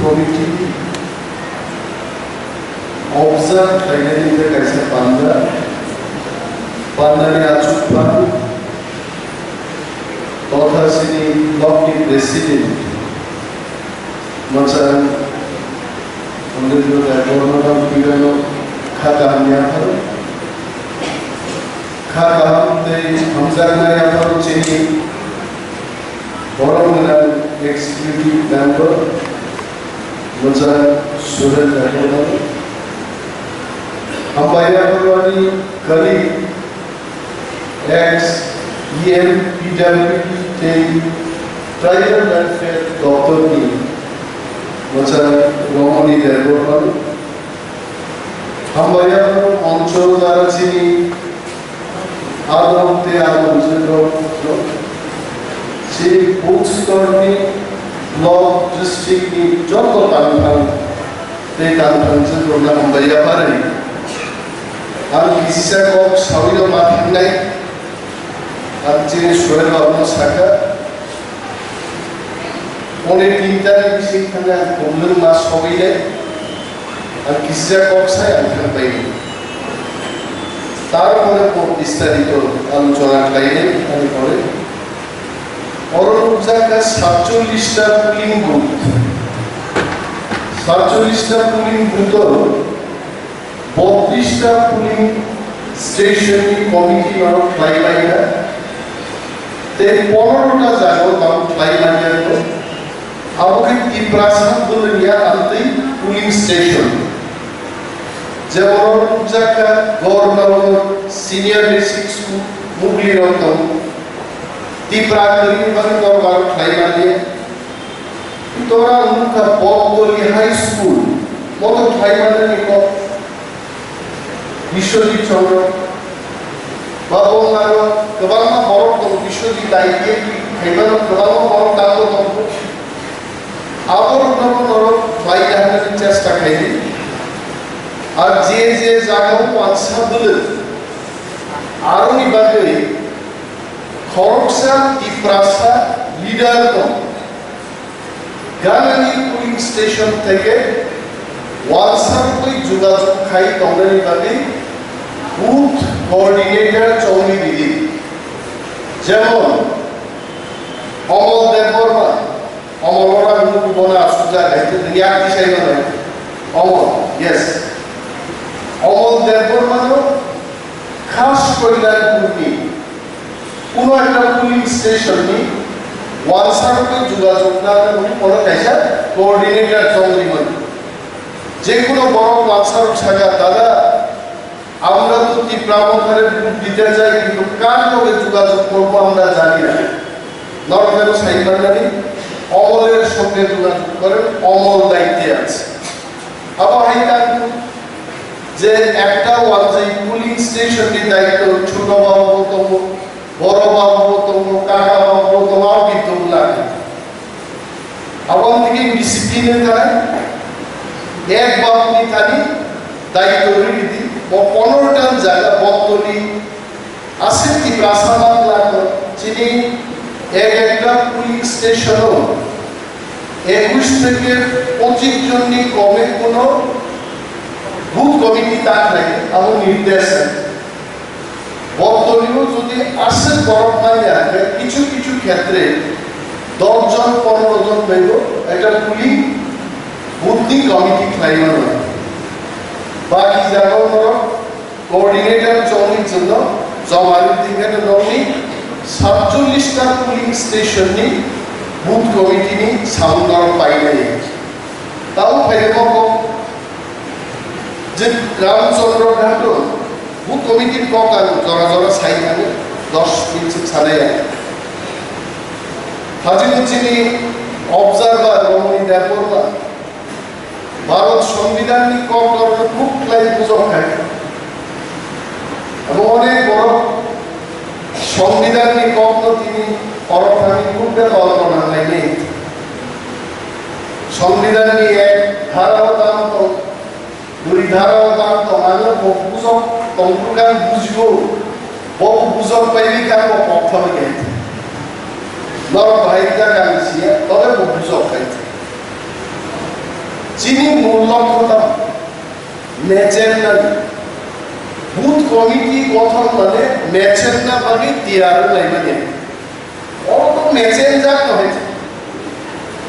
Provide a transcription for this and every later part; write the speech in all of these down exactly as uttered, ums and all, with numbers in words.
Committee observe khlainani hinkhe kaisa panda, pandani achukphang totha chini block ni president mwchang Honorable Debbarma Rao Pidano kha kaham yapharo, kha kaham tei hamjaknai yapharo chini borok gwnang executive member mwchang Suren Debbarma, hambai yapharo ani colleague ex E M P W D tei Tribal Welfare Doptor ni mwchang Romoni Debbarma, hambai yapharo moncho jara chini adong tei adong jwk rok, chini booth store ni block district ni joto tangthang tei tangthang jwk rok no hambai yapharwi. Ang kisa kok sawi no ma thangnai, ang chini Suren Babu no sakha, Pone tinta ni bising thangwi ang kumlwng ma sogwi le, ang kisa kok sai ang thang pai. Tarpore bo bistarito alochona khlai le, ani pore. Oro nukjak kha satchollish ta polling booth. Satchollish ta polling booth o Botris ta polling station ni committee norok khlai laina, tei pondro ta jaga o tabuk khlai laina, abo khe Tiprasa bwlwng ya amtwi polling station. Jemon oro nukjak kha Gaur Nagar Senior Basic School, Mugli rok tongo. Tipra kwrwini bagwi norok aro khlai manya. Tora wngkha Botoli High School, moto khlai manani kok Biswajit Chandra. Ba bo aro kwbangma borok tongo, Biswajit Daitya khaimano kwbangma borok tangbo tongo. Aborokno norok khlai da hwnwi chesta khaidi. Ar je je jagao wansa bwlwk, aroni bagwi khoroksa Tiprasa leader tongo. Ganani polling station theke wansarogwi jogajog khai tongnani bagwi booth coordinator chongwi ridi. Jemon, Omol Debbarma, Omol ora nukgo bono asukjak hai, tei yak tisai manai. Omol, yes. Omol Debbarmano khas Koilanpurni Kuno ekta polling station ni wansarogwi jogajog nangwi hwnwi bono kaisa coordinator chongwi mano. Jekuno borok wansarok sakha, "Dada, আমরা তো ত্রিপুরা মন্ডলে ভোট দিতে যাই, কিন্তু কার লগে যোগাযোগ করবো আমরা জানি না।" Norok sai manani, Omolor songe jogajog koren, Omol daitye ache. Abo hai tangkuk je ekta wanjwi polling station ni daityo choto babu bo tongo, boro babu bo tongo, kaka babu bo tongo, abo kintu wngla. Abo wngkhe discipline wngkha, ek babu ni thani daityo rwdi, bo pondro ta jaga Botoli Aswk Tiprasa Bangla ko chini ek ekta polling station o ekush theke pochish jon ni kome kono booth committee ta khlai, abo nirdesh hai. Botoli o jodi aswk borok manya, kichu kichu khetre dosh jon pondro jon baibo ekta polling booth ni committee khlai mano. Baki jaga o norok Coordinator chongwi chwngno joma rwdi hwnkhe norokni satchollish ta polling station ni booth committee ni samung norok painai. Tabuk phairokgo je Ramchandra Ghat o booth committee ni kok ang jora jora sai thangwi dos minute swk sanai ang. Hajino chini observer Romoni Debbarma Bharat Songbidanni kokno khub khlai bujok khai. Abo onek borok Songbidanni kokno tini khorok thani khub de kolpona khlainai. Songbidanni ek dharao tang tong, dui dharao tang tong, ano bo bujok tong bwkha bujigo, bo bujok pai bwkha bo kokthok khe. Norok bahai da kami siya, tobe bo bujok khai. Chini mul lokho tamo? Mechenna. Booth committee gothon mane mechenna bagwi tiyar wnglaimani. Oro to mechenjak no hai.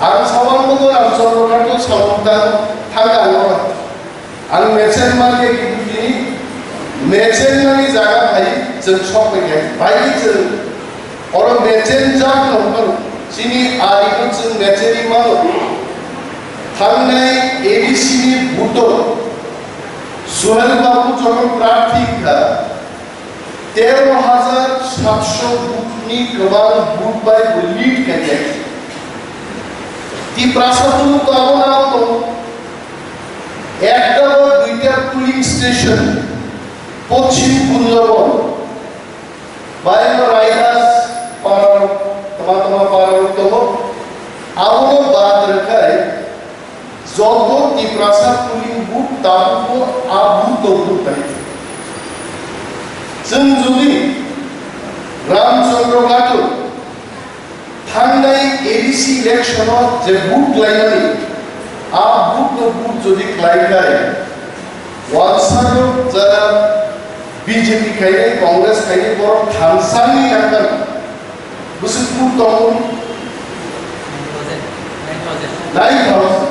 Ang sawan bugo Ramchandra Ghato samung tang thang ang oro. Ang mechen manya kitu tini mechen mani jaga hai chwng sok bai khe. Bai chwng Oro mechen jak no hwnmano, chini ari no chwng mecheni mano. Thangnai A D C ni vote o Suhel Babu jokhon prarthi wngkha, tero hajar satso vote ni kwbang vote bai bo lead khaijak. Tiprasa phuru to abono abo tongo. Ekta ba duita polling station, Poschim Bunjabon, Baino Raidas para, tama tama para tongo. Abono bad rwkhai joto Tiprasa polling booth tabukbo a booth no booth bai. Chwng jodi Ramchandra Ghato thangnai A D C election o je booth khlaimani, a booth no booth jodi khlai khai, Wansarok jara B J P khainai, Congress khainai borok thamsani nangkar. Bwswk vote tongo? Nine thousand.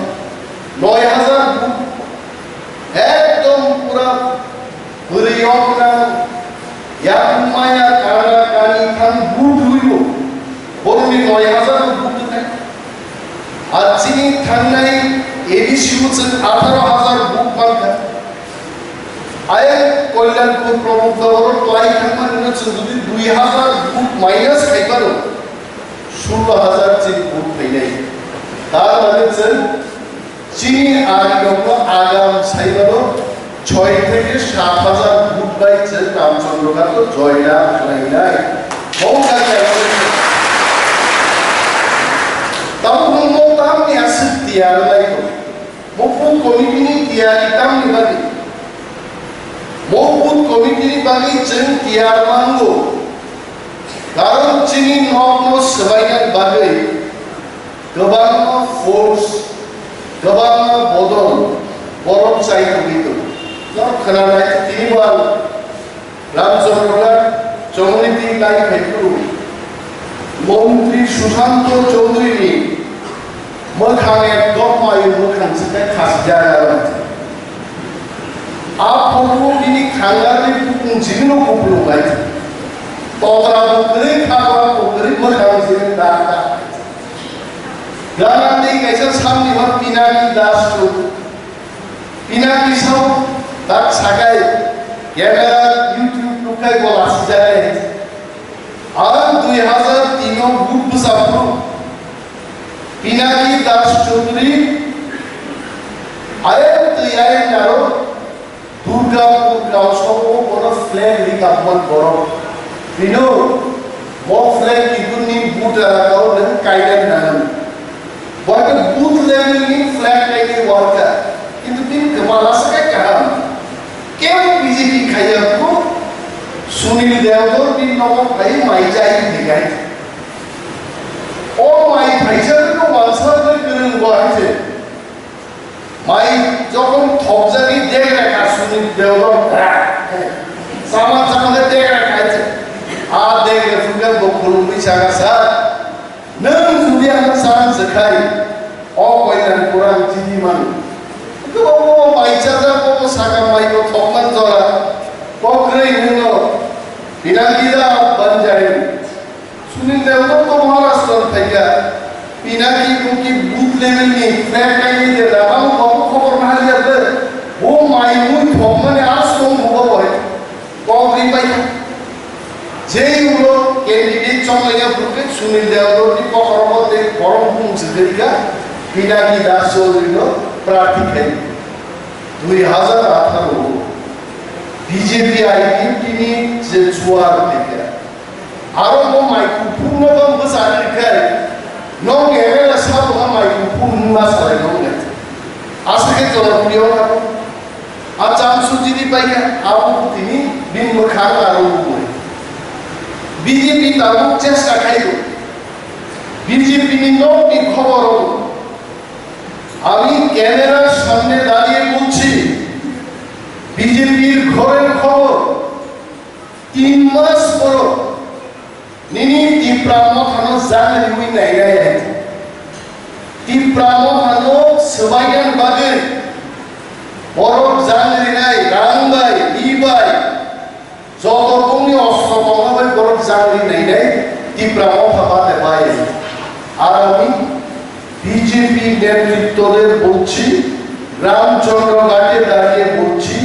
Noi hajar vote. Ekdom pura bwrwi yok nang. Yakung maya kana kani thang vote huibo. Borokni noi hajar vote khai. Ar chini thangnai A D C o chwng atharo hajar vote mankha. Ayang Kalyanpur Pramod Nagar o klai thangmani no chwng jodi dui hajar vote minus khaimano, sullo hajar chini vote phainai. Tar mane chwng chini arirokno agam saimano choi theke sat hajar vote bai chwng Ramchandra Ghato joy lav khlainai. Hongkha khe tabuk nwng mo tamni aswk tiyar lai tong? Mo booth committee ni tiyari tamni bagwi? Mo booth committee ni bagwi chwng tiyar mango. Karon chini nokno swbainani bagwi kwbangma force, kwbangma bodol borok chai tongwi tongo. Norok khwnanai tini bo ang Ramchandra Ghat chongni twi lai phai phuru Montri Sushanto Chowdhury ni mwkhang ekdom mayu mwkhang se khai khasijak aro. A photo bini khangarni bukung jibino kupulung lai. Totra bo kwrwi, khakra bo kwrwi, mwkhang jibin dak dak. Gana tei kaisa samni hor Pinaki Das Chowdhury. Pinaki sao tak sakai, camera, YouTube nukai bo lasijakai. Ang dui hajar tin o vote bwsa phuru Pinaki Das Chowdhury ayang twi ayang naro Durgapur Gaon Sabha o bono flag rikapman borok. Bino bo flag kiphilni vote elaka o nwng kainani nangnai. Bo hai khe booth level ni flag kainwi uankha. Kintu bini kwpal aswk khe kaham. Kebo B J P khaiya kho, Sunil Deodor bini nogo phai mai chai hinwi khai. O mai phaisa no wansarwi kwrwng bo hai se. Mai jokhon thopjagwi degra kha Sunil Deodor bra. Sama sama khe degra kha hai se. A degra phunga bo khulumwi saka sa. Nwng jodi ano chance khai, o koinan kurang chini mano. Kwbangma mai chajak, bo saka mai bo thokman jora. Bo kwrwi nwngno Pinaki da banjai. Sunil Deodor to Maharashtra ni phaikha. Pinaki bo ki booth level ni flag kaini de lama bo khobor na haliya de. Bo mai mui thokmani aswng bo bo hai. Kok ri pai kha. Jei ulo candidate chonglaiya bwrwi Sunil Deodor ni bokhorogo tei borom bung swkirika Pinaki Das Chowdhury no prarthi khai. Dui hajar atharo B J P I P F T ni je chuar tei kha. Aro bo mai kuphur no bang bwsa ri khai. Nong M L A sabo mai kuphur nung ma salai nong le. Asa khe jora priyo ka. A cham sujini pai khe abo tini bini mwkhang aro nukmani. B J P tabuk chesta khaio. B J P ni nokni khobor o আমি ক্যামেরার সামনে দাঁড়িয়ে বলছি, বিজেপির ঘরের খবর, তিন মাস পর nini Tipra Mothano jang riwi nainai. Tipra Mothano swbaiyan bagwi borok jang rinai, rang bai, ri bai, joto bongni ostro tongma bai borok jang rinai nai, Tipra Motha bade bai. Ar ami BJP নেতৃত্বদের বলছি, রামচন্দ্র ঘাটে দাঁড়িয়ে বলছি,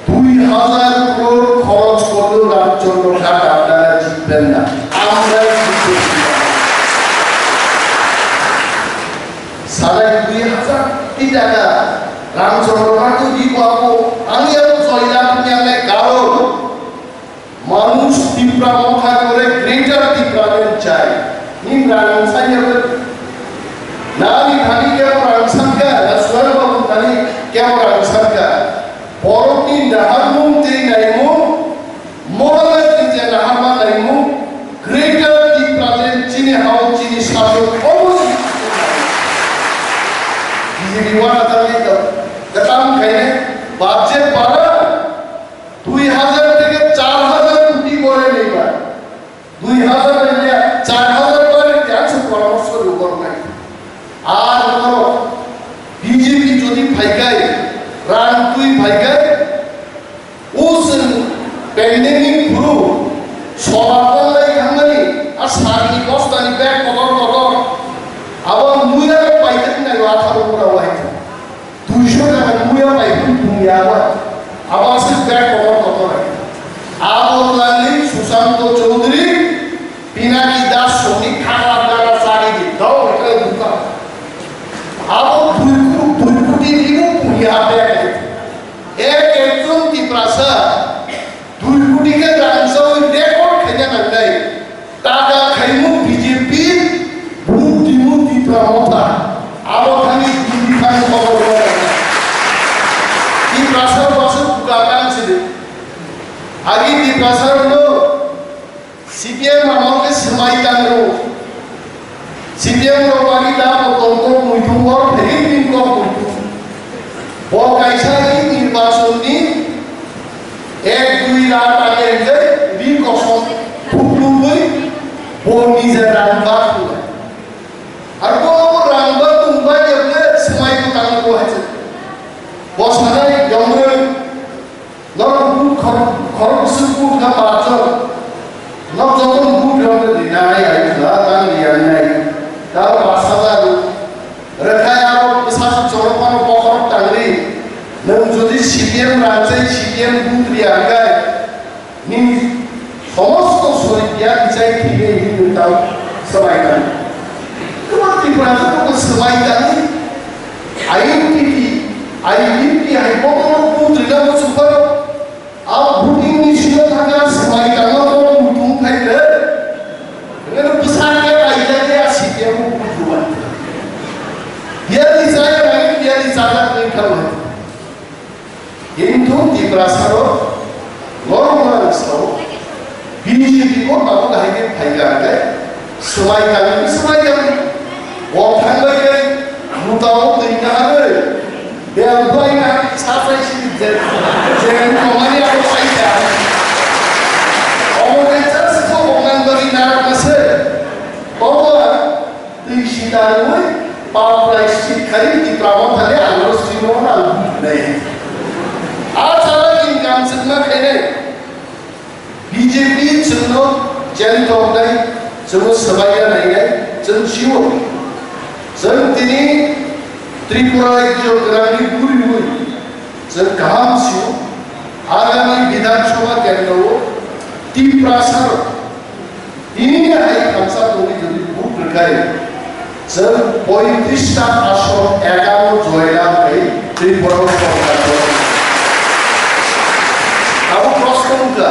দুই হাজার কোটি খরচ করলেও রামচন্দ্র ঘাট আপনারা জিতবেন না, আমরাই জিতবো। সাড়ে দুই হাজার কোটি টাকা রামচন্দ্র ঘাট তো দিব আপু, আমি আরো জয়লাভ নিয়ে কারণ মানুষ তিপ্রা মথা করে গ্রেটার তিপ্রাল্যান্ড চায়। নিন রাং সাইয়া করে। না নি থাকি কেমন রাং সানকা, না সোহেল বাবু থাকি কেমন রাং সানকা। বড় তিন রাহার মুং তেই নাই মুং, মহারাজ নিজে রাহার মা নাই মুং, গ্রেটার তিপ্রাল্যান্ড চিনি হাও চিনি শাসক অবশ্যই। বিজেপি ওয়ান আতালে তো, কাম খাইলে, বাজে পারা, দুই হাজার থেকে চার হাজার কোটি করে নেইবা। দুই হাজার থেকে চার হাজার করে ট্যাক্স পরামর্শ গ্রহণ নাই। আর কোনো বিজেপি যদি ফাইকায়, রান তুই ফাইকায়, উস প্যান্ডেমিক গুরু সমাপন নাই থামনি, আর সারনি বস্তানি ব্যাগ কদর কদর, আবার মুইরা পাইতে নাই আঠারো পুরা ওয়াইতে। দুইশো টাকা মুয়া bai pun pun ya ba. Abo aswk bag kotor kotor hai. Abo twlangwi Sushanto Chowdhury, Pinaki Das songni khakla dara chari di. Dao hwnkhe bukha. Abo dui ko-, dui koti ribu pun ya bag hai. Ek ekjon Tiprasa dui koti khe rang chawi record khaina nangnai. Taka khaimung B J P, bumung dimung Tipra Motha. Abo thani Tipra thani khobor rwna. Tiprasa rok aswk buka tang sidi. Agi Tiprasa rok no C P M amol ke swmai tang rw. C P M rok agi da bo tong kok muitung bor phegin tin kok muitung. Bo kaisa ni nirbachon ni ek dui rat age hwnkhe ri kosom thuklubwi bo nije rang ba thungnai. Ar bo rang ba thung ba hwnkhe swmai bo tang bo hai se. Bo sanai yomrwi norok bu khor-, khorok bwswk bu kha ba chwng. Nok joto buk rok rinai ai khwla tang rianai. Tao pas hajar rwkhai aro bwsa chorok phano bokhorok tangri. Nwng jodi C P M rangchai C P M buk riankhai, nini somosto sorik ya kichai thwinai hinwi tao swmai tang. Kwbang Tripura joto swmai tang. Identity, identity hai bokhorok buk rina bo chukaro. Abo voting ni sino thangya swmai tangma bo muitung khai de. Ngeno bwsa khe raida khe a C P M bo bujuwa. Biyani chaya nai, biyani chaya nai khawa. Kintu Tiprasa rok norok norok sao B J P bo abo hai khe phaiga khe swmai kami swmai kami. Bo thangbai khe mutao twi kahagwi. Bel bai na sa sai si je, je komani abo sai ja. Omo kai sa si ko oman bari na ma se. Omo twi si da rui pa prai si khari ti prawan thale alo si mo na nei. A sara income sik na khene. B J P chwngno chen tongdai, chwngno swbaiya nainai, chwng sio. Chwng tini Tripura rajyo gwnangni buriwi chwng kaham sio. Agami Bidhan Sabha kendro o Tiprasa rok tini hai thamsa tongwi jodi vote rwkhai, Chwng poitrista aswk ekano joylam khe Tripura o sorkar gotho. Abo proshno wngkha,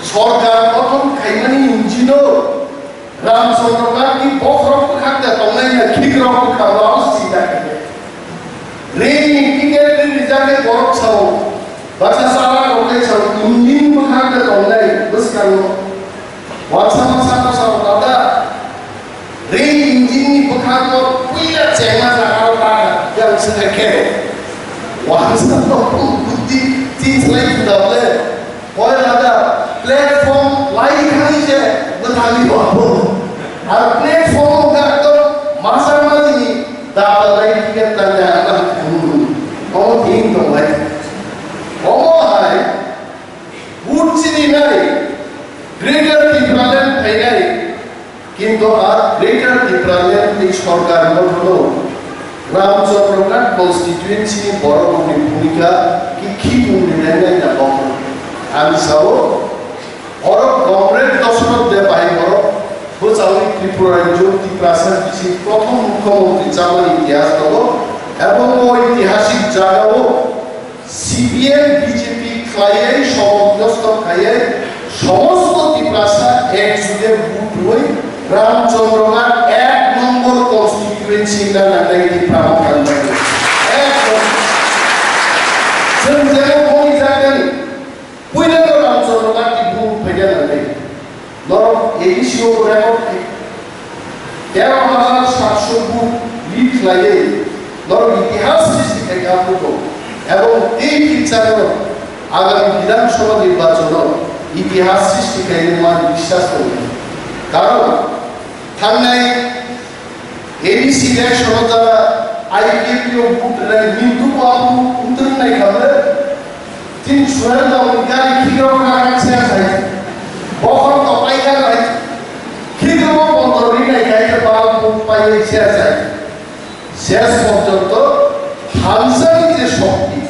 sorkar gothon khaimani engine o Ramchandra Gandhi bokhorok bwkhak da tongnai ya khikrok bwkhak abo sinta khe. Reni ticket ni rijak khe borok sao, baksa sara rok khe sao, engine bwkhak da tongnai bwskango. Wansa masa no sao, dada, rei engine ni bwkhango puila chengma jaga o ta Saka khe, wansa no buddhi tin slai tu da ble. Koi lada platform lai thani je bwthani wabo. Ar platform ga to masar mani da lai ticket ta ya na kunu. Omo tin to lai. Omo hai vote chini nai Greater Tipraland phainai. Kintu a Greater Tipraland ni sorkar gothono Ramchandra Ghat constituency ni borok rokni bhumika ki khitung ni nai nai na kok. Ang sao, oro Comrade Dosroth Debbarma borok bwchaui Tripura rajyo Tiprasa bisi prothom mukhyamantri chamani itihas tongo, ebong o itihasik jagao C P M B J P khlaiwi, somobyostho khaiwi, somosto Tiprasa ek juge vote rwi Ramchandra Ghat ek nombor constituency na nangnai Tipra Motha ni bagwi. Ek nombor. Chwng jeno boni jagani puila no Ramchandra Ghat ni vote phaina nangnai. Norok A D C o record khe tero hajar satso vote lead khlaiwi norok itihas srishti khaikha buko, ebong tei future-o agami Bidhan Sabha nirbachon-o itihas srishti khainai man biswas tongo. Karon thangnai A D C election-o jara I P F T o vote rwnai Mintu Babu wngtwng nai kha ble. Tin suel dong gari khigro kha kha sia sai. Bokhor to pai kha bai. Khigro bondor ri nai khai khe Babu pai sia sai. Ses porjonto thansani je shokti,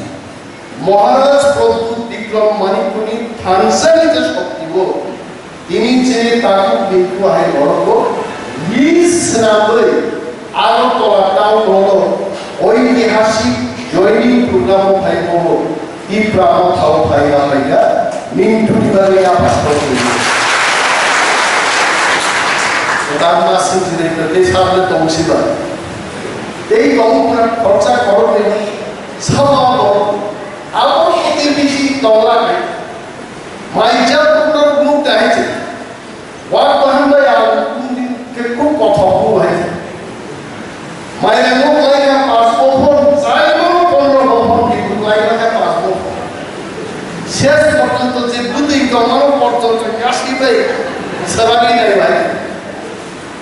Maharaj Pradyut Bikram Manipurni thansani je shokti bo Tini chini takhuk Mintu hai borok bo list swnamwi Agartala town hall-o oitihasik joining program-o phai bobo Tipra Motha-o phai ma phaikha Mintu ni bagwi yapha khoroknwi. Kwtal ma swngchinai kwrwi tei sabno tongsiba. Tei tongmungkha khoroksa khoroknwi sabo borok abo T B C tongla khai. Mai jak kukno nuk dai se. Wak bahan bai ang kundin ke kuk kothok bu hai se. Mai ang nuk lai ka pas bophon, sai mo pondro bophon ki nuk lai ka pas bophon. Ses porjonto je bwtwi tongmano porjonto kasi bai sarani nai bai.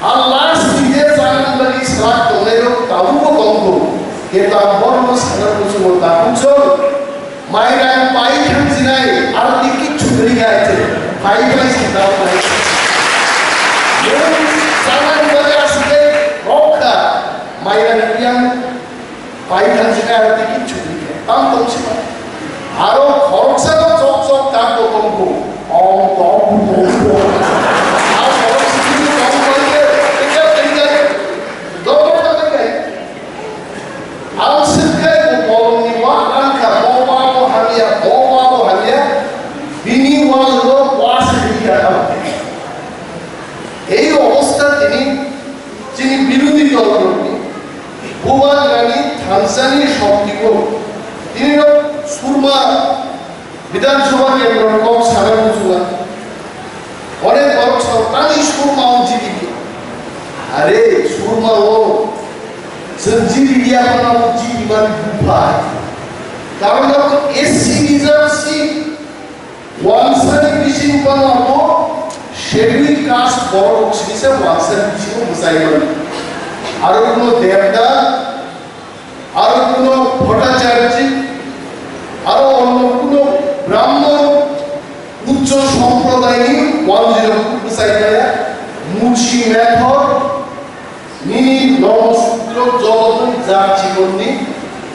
Ang last ni je chana bagwi swlak tongnairok tabukbo tongo. Kintu ang borokno sana muchungo, takhuk chwng mairang pai thangjinai, aro tei kichu kwrwi kha, pai pai se tamo nai. Nwng chana bagwi aswk khe rok kha, mairang yang Pai thangjak khe aro tei kichu kwrwi khe tam tong si ba. Aro khoroksa no chok chok ta to tong kho. Om tom tom tom. Aro khoroksa ni tong bai khe tei khe tei khe. Dobo ta tei khe. Ang sik khai bo bolong ni wa ang kha bo wa bo hamya bo wa bo hamya. Bini wa lo wa se ni ya. Ei obostha tini chini birodhi dol rokni bubagrani thansani shoktibo tini rok Surma Bidhan Sabha kendro ni kok sana muchunga. Onek borok sao tani Surma o G D P. Are Surma o chwng G D P ya phano G D P mani bupha. Karon abo S C reserve seat. Wansani bising pano abo scheduled caste borok sini se wansani bisingo bwsai mano. Aro kuno Devda, aro kuno Bhattacharya, aro onno kuno Brahmon uccho somprodayni wanjirok bwsai maya, Muchi Method, Nini Brahma Sutro jogotni jak jibonni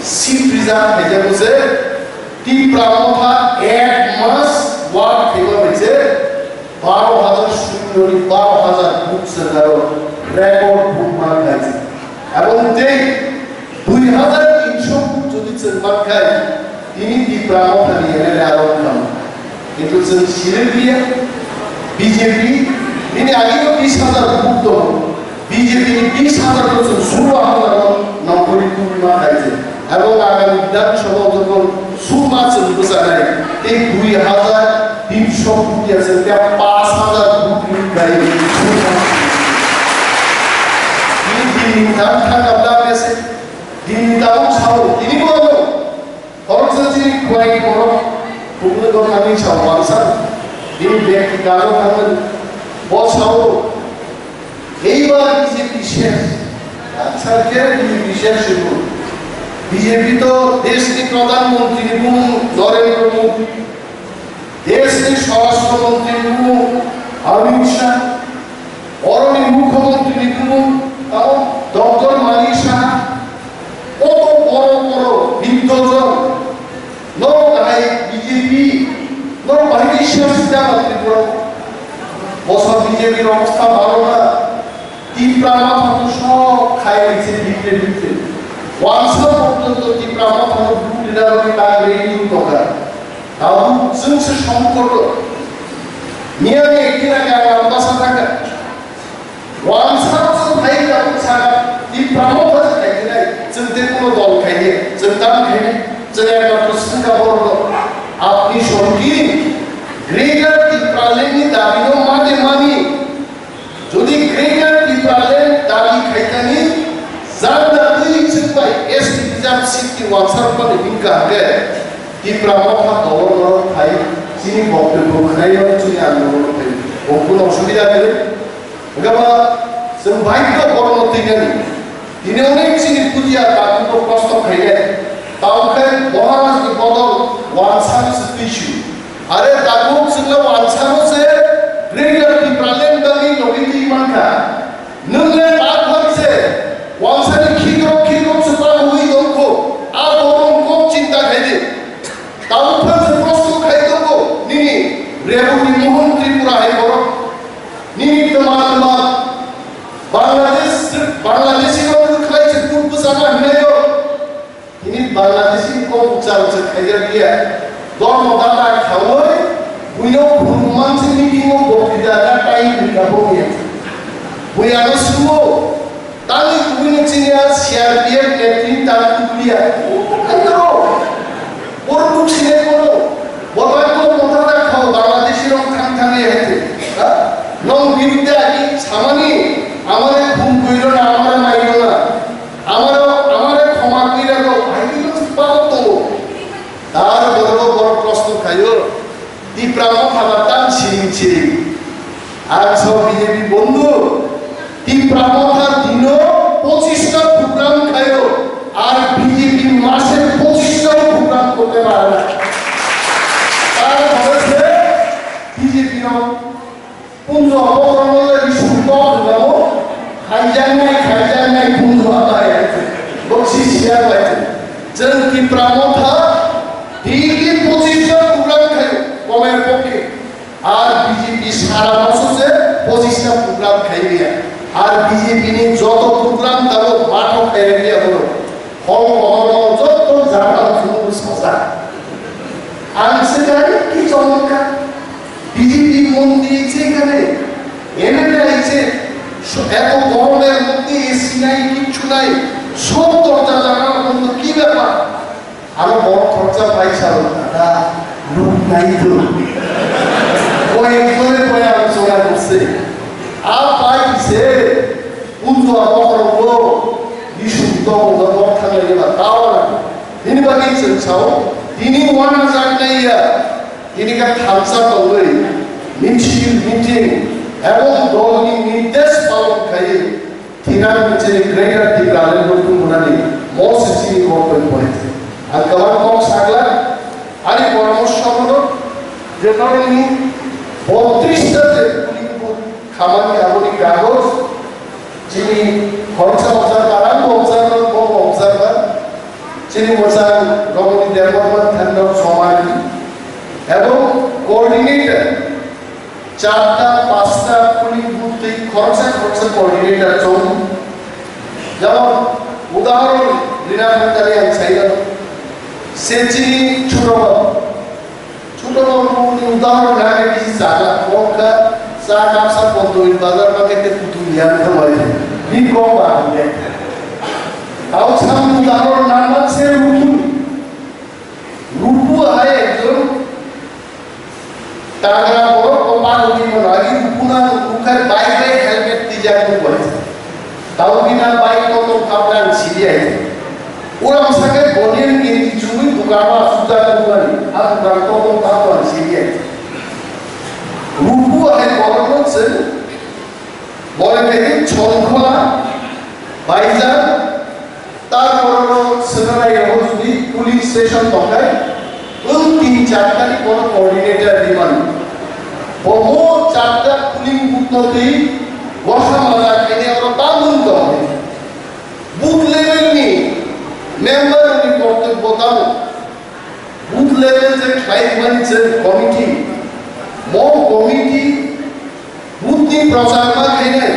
sip rijak hai je bose Tipra Motha ek mas wak khaiba bai je baro hajar shunyo ni baro hajar book se daro record book man khai je. Ebong tei dui hajar tinsho book jodi chwng man khai, Tini Tipra Mothani M L A rok thang. Kintu chwng sirwi liya, B J P, nini agino bis hajar vote tongo. B J P ni bis hajar no chwng surwa hajar no nongkhorwi tubui ma khai se. Abo agami Bidhan Sabha o jokhon surma chwng bwchanai, tei dui hajar tinsho vote ya chwng khe paanch hajar vote ni khai surma. Tini tini thang thang abla mese. Tini tabuk sa Thani sao mansa, bini bekti kago thangmani. Bo sao, eibar B J P ses. Acha khe B J P ses shudu. B J P to deshni pradhan mantri ni bumung Narendra Modi, deshni swarashtra mantri ni bumung Amit Shah, oroni mukhyamantri ni bumung tamo Doctor Manik Saha. Koto boro boro biddojon, no bahai B J P, no bahai Islam sida matri boro. Bosa B J P rok sa baro na, Tipra Motha to sok khai rikse bikre bikre. Wansa porjonto Tipra Motha no bukri dagwi ta ready wng tongkha. Tabuk chwng se songkoto. Miyani ekdin age ang Ambasa thangkha. Wansa se phai tabuk sakha, Tipra Motha se khai dinai, chwng tei kuno dol khai di, chwng tam khai di, chwng ekmatro swngkha borok no. Apni sorki Greater Tipraland ni dabi no mane mani. Jodi Greater Tipraland dabi khaitani, janda twi chwng bai S T reserve seat ni wansa rwmani hwnkha hwnkhe, Tipra Motha dolo norok phai, chini boktwibw khwnaino chini andolon phai, bo kuno osubida kwrwi. Hwnkhe ba chwng baidho borokno twinani. Tini onek chini pujiya takhukno kosto khainai. Tamo khe Maharaj ni bodol wansa se twisu. Are takhuk chwngno wansano se Greater Tipraland bagwi logi twi mankha. Nwng le takhuk se wansani khikrok khikrok se pagwi tongkho. A bodol kok chinta khaidi. Tabuk phano se prosto khai tongo nini Reboti Mohon Tripura hai borok. Nini twma twma Bangladesh, Bangladeshi rok khlai se kut bwsarma hinai rok. Nini Bangladeshi kok bwchar se khaijak ya. Dormo data khaui, buino phuru mansi meeting o boktwita na time rika bo ya. Buya no sumo. Tangwi kubui no chini a C R P F netri tang kukulia. Kaitoro. Bor nuk sine kono. Botai ko motha da khao Bangladeshi rong thang thang ye hete. Ha? Nong biruddhe agi samani amare khum kuilo na amare mailo na. Amare, amare khoma kuila ko bhai kuilo chukpa ko to. Tar boro boro prosto khayo. Tipra Motha ba tam siring siring. Ang so B J P bondhu, Tipra Motha dino pochista program khayo, ar B J P mase pochista program korte pare na. Tar pore se B J P no punjo abokoron le bisu kok lamo, khaijaknai, khaijaknai punjo abai. Boksi siya bai. Jeng Tipra Motha, dili pochista program khayo, komer pokhe. Ar B J P sara maso se pochista program khai liya. Ar B J P ni joto program tabo mathok khai liya boro. Hol kotor no joto jata thumbu sosa. Ang se jani ki chomkar. B J P montri se khane, M L A se, so-, eto goromor moddhe A C nai, kichu nai, sob dorja jala bondo, ki bepar? Aro bor khoroksa pai salo, dada, luk nai to. Koi ekjone koi aro chora korse. A pai se, punjo abokhorogo, bisu to, dor thanglai ba, tao na. Bini bagwi chwng sao, tini uanajaknai ya, tini khe thansa tongwi, misil, meeting, ebong dolni nirdesh palon khaiwi, Thwinak chini Greater Tipraland no tubunani mo se chini kok bai pore. Ang kwbang kok sakla, ani poramorsho bono je karon ni botris ta je polling booth khamani aboni kagoj chini khoroksa observer, ang bo observer, bo bo observer, chini mwchang Ramani Debbarma Thandok Somani ebong coordinator Charta, pasta polling booth tei khoroksa khoroksa coordinator chong. Jemon, udahoron rina thangkhe ang saino, se chini chuto babu. Chuto babu ni udahoron nangkhe bisi chana, kokha, cha kapsa Pondorni bazar market te kutung liya thangbai. Bi kok ba hande. Tao sam udahoron nangma se rutu. Rupu hai ekjon tagra borok ko pagwi mano agi rupuna rupu khai bike bai helmet tijak rupani. Tau bina bike kotor kapra sidi ai. Uram sakai bonian gini chumui dukano asujak rupani. A dukan kotor kapra Songkhola, Baizar, tarpor oro Sengrai rogo jodi polling station tongkha, o tin charta ni kono coordinator rimani. Bo mo charta polling booth no twi bosa maja khainai oro tamung tong. Booth level ni member ni kortobbo tamo. Booth level je khlai mani je committee, mo committee booth ni prochar ma khainai,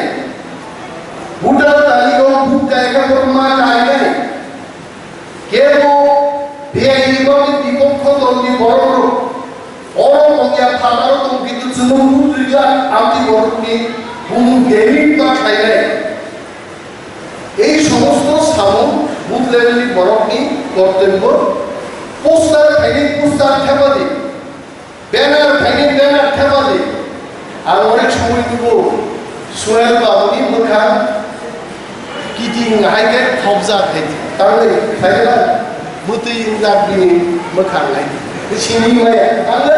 voter taligo booth kaika borok ma kainai, kebo B I ni bagwi bipokho dol ni borok rok, oro tongya phataro tong kintu chwng booth rijak amtwi borok ni bumung debit ma khainai. Ei somosto samung booth level ni borok ni kortobbo, poster khainai poster thepadi, banner khainai banner thepadi. Ang onek somoi nugo Suhel babu ni mwkhang kiting hai khe thopjak hai di. Tamni khaina mwtwi wngjak bini mwkhang hai di. Sini maya. Tamni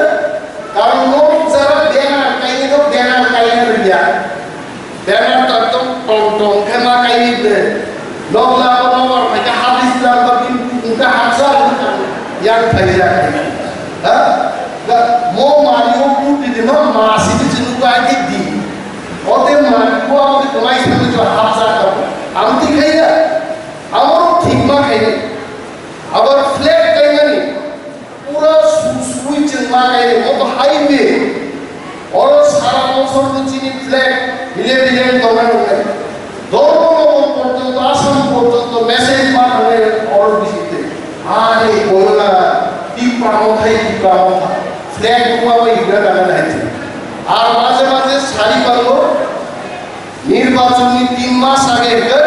karon no jara banner kainai no banner kainai rwya. Banner ta tong tong tong khe ma kainwi de. Nok la ko nok la khaikhe habis la ko bin ka habsa yang khaijak. Ha? Ga mo mani o pu di de ma ma si di chinu ka di di. O te mani ko o te kumai sa ko habsa ka. Am ti khaiya. Amoro thik ma khaini. Abar flag kainani. Pura su-, sui chwng ma khaini, obo highway. Oro sara bosor no chini flag bile bile tongna nungnai. Dharmanagar porjonto, Assam porjonto message ma thangnai oro bisingtwi. Ani koyona, Tipra mothai, Tipra motha. Flag ruma bai hibra tangna nai. Ar maje maje sari bango, Nirbachon ni tin mas age hwnkhe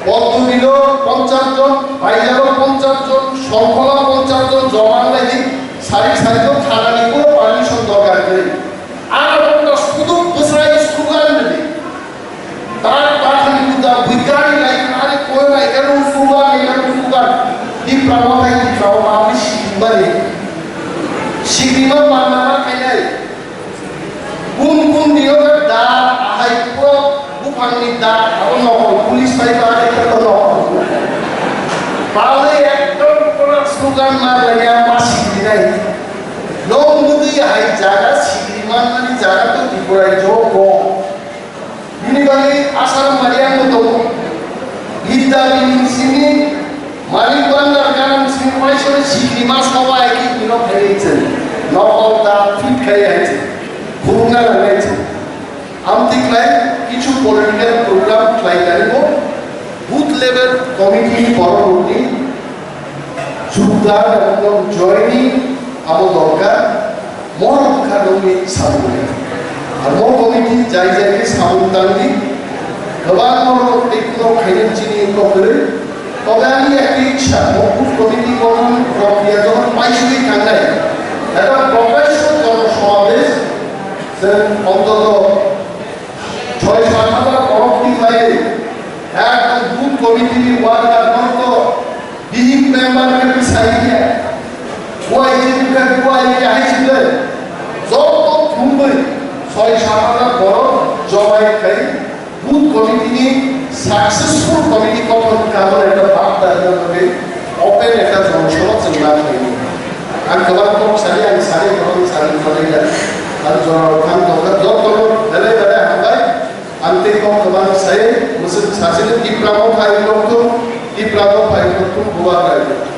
Poddubilo ponchash jon, Baizaro ponchash jon, Songkhola ponchash jon joma wnglaidi, sari sari to thanani kuno permission dorkar kwrwi. Aro tongo sudu bwsai slogan rwdi. Tar bathani kuda bui gari lai, ari koi lai, ero slogan, ero slogan. Tipra mothai, Tipra o mabri sikimani. Sikima manna ma khainai. Kun kun diyo khe da ahai pura buphangni da abo nokol police bai ba khe to nokol. Bale ekdom pura slogan ma laya ma sikrinai. Nong mudi ahai jaga sikri manmani jaga to Tripura jogo. Bini bagwi asar mariang tongo. Gita bini simi Manik Bhandar kanam simi paisori sikri ma sobai ki bino phaiwi chwng. Nokol da fit khai hai chwng. Khurungna nangnai chwng. Amtwi khlai kichu political program khlai taribo. Booth level committee ni borok rokni jukda nokol joining abo dorkar. Borok wngkha nokni samung. Ar bo committee jai jai khe samung tangdi. Kwbang borok tei borok khainwi chini kok kwrwi. Tobe ani ekti iksa, bo booth committee gothan prokriya jokhon paisugwi thangnai, eba prokasho jono somabesh, chwng ontoto choi sat hajar borok twi khlaiwi, ekdom booth committee ni worker no to Bihik member khe bwsai ya. Buai je bwkha buai ya hai se de. Joto thumbai soi sat hajar borok jobai khai booth committee ni successful committee kothon kha hwnwi ekta bapta rwna bagwi open ekta jonosabha chwng ma khlai. Ang kwbang kok sari, ang sari, kwbang sari, sari da. Ang jora rok thang tongkha, joto no belai belai hambai. Ang tei kok kwbang sai, mwswk sasini Tipra motha hai tongthung, Tipra motha hai tongthung, bubagra hai tongthung.